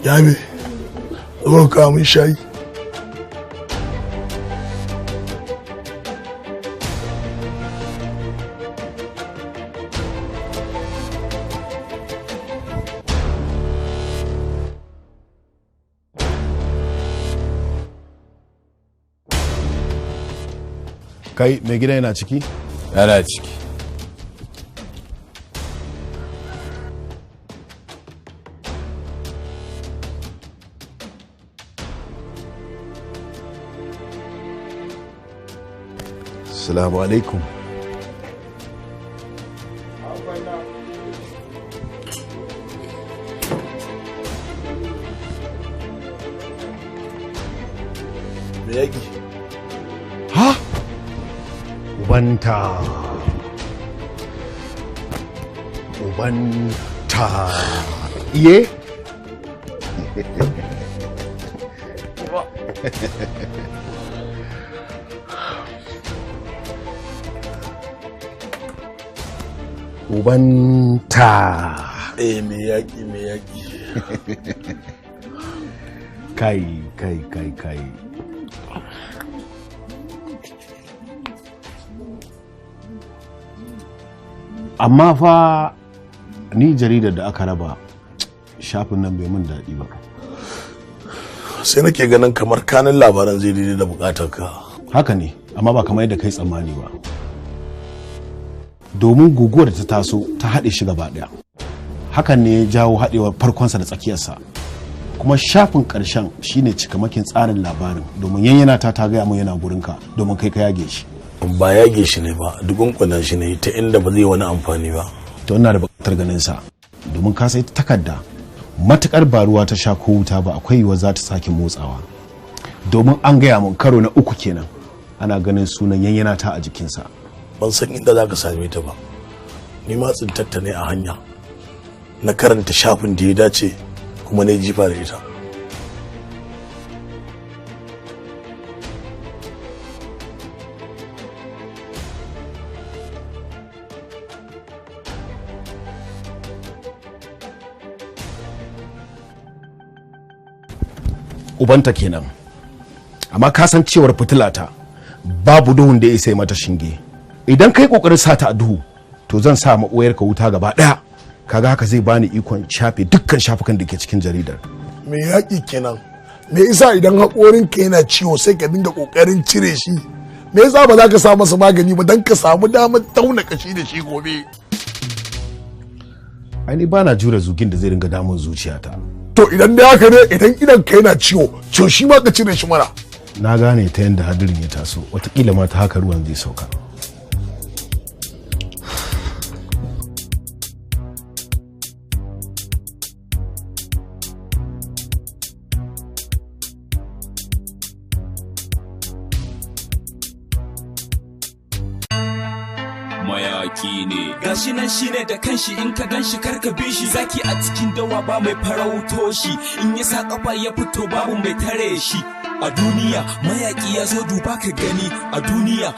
Ya me? Zo ka mun shayi. Kai, mai gida yana ciki? Yana ciki. Salamu alaikum. Me yaƙi? Ha? Ubanta. Ubanta. Iye? Ubanta. Eh, me yaƙi, me yaƙi. Kai, kai, kai, kai. Amma fa ni jaridar da aka raba shafin nan bai mun daɗi ba. Sai nake ganin kamar kanin labaran zai daidai da bukatar ka. Haka ne, amma ba kamar yadda kai tsammani ba. Domin guguwar da ta taso ta haɗe shi gaba ɗaya. Hakan ne ya jawo haɗewar farkonsa da tsakiyarsa. Kuma shafin ƙarshen shine cikamakin tsarin labarin, domin yanyana ta gaya mun yana gurinka domin kai ka yage shi. Ba yage shi ne ba, dukunkunan shi ne ta inda ba zai wani amfani ba. To ina da buƙatar ganin sa, domin ka sai takarda matukar ba ruwa ta sha ko wuta ba, akwai yiwuwar za ta sake motsawa. Domin an gaya mun karo na uku kenan ana ganin sunan yanyana ta a jikinsa. Ban san inda za ka same ta ba. Ni ma tsintatta ne a hanya. Na karanta shafin da ya dace kuma na jifa da ita. Ubanta kenan. Amma ka san cewar fitilata babu duhun da ya isa mata shinge. Idan kai kokarin sa ta a duhu, to zan sa ma ka wuta gaba daya. Kaga haka zai bani ikon shafe dukkan shafukan da ke cikin jaridar. Me yaƙi kenan? Me yasa idan haƙorinka yana ciwo sai ka dinga ƙoƙarin cire shi? Me yasa ba za ka sa masa magani ba don ka samu damar tauna kashi da shi gobe? Ai ni bana jure zugin da zai ringa damun zuciyata. To idan dai haka ne, idan idan ka yana ciwo, to shi ma ka cire shi mana. Na gane ta yadda hadirin ya taso, watakila ma ta haka ruwan zai sauka. Mayaki ne gashi nan shine da kanshi, in ka ganshi karka bi shi. Zaki a cikin dawa ba mai farauto shi, in ya sa kafa ya fito babu mai tare shi. A duniya mayaki ya zo, duba ka gani a duniya.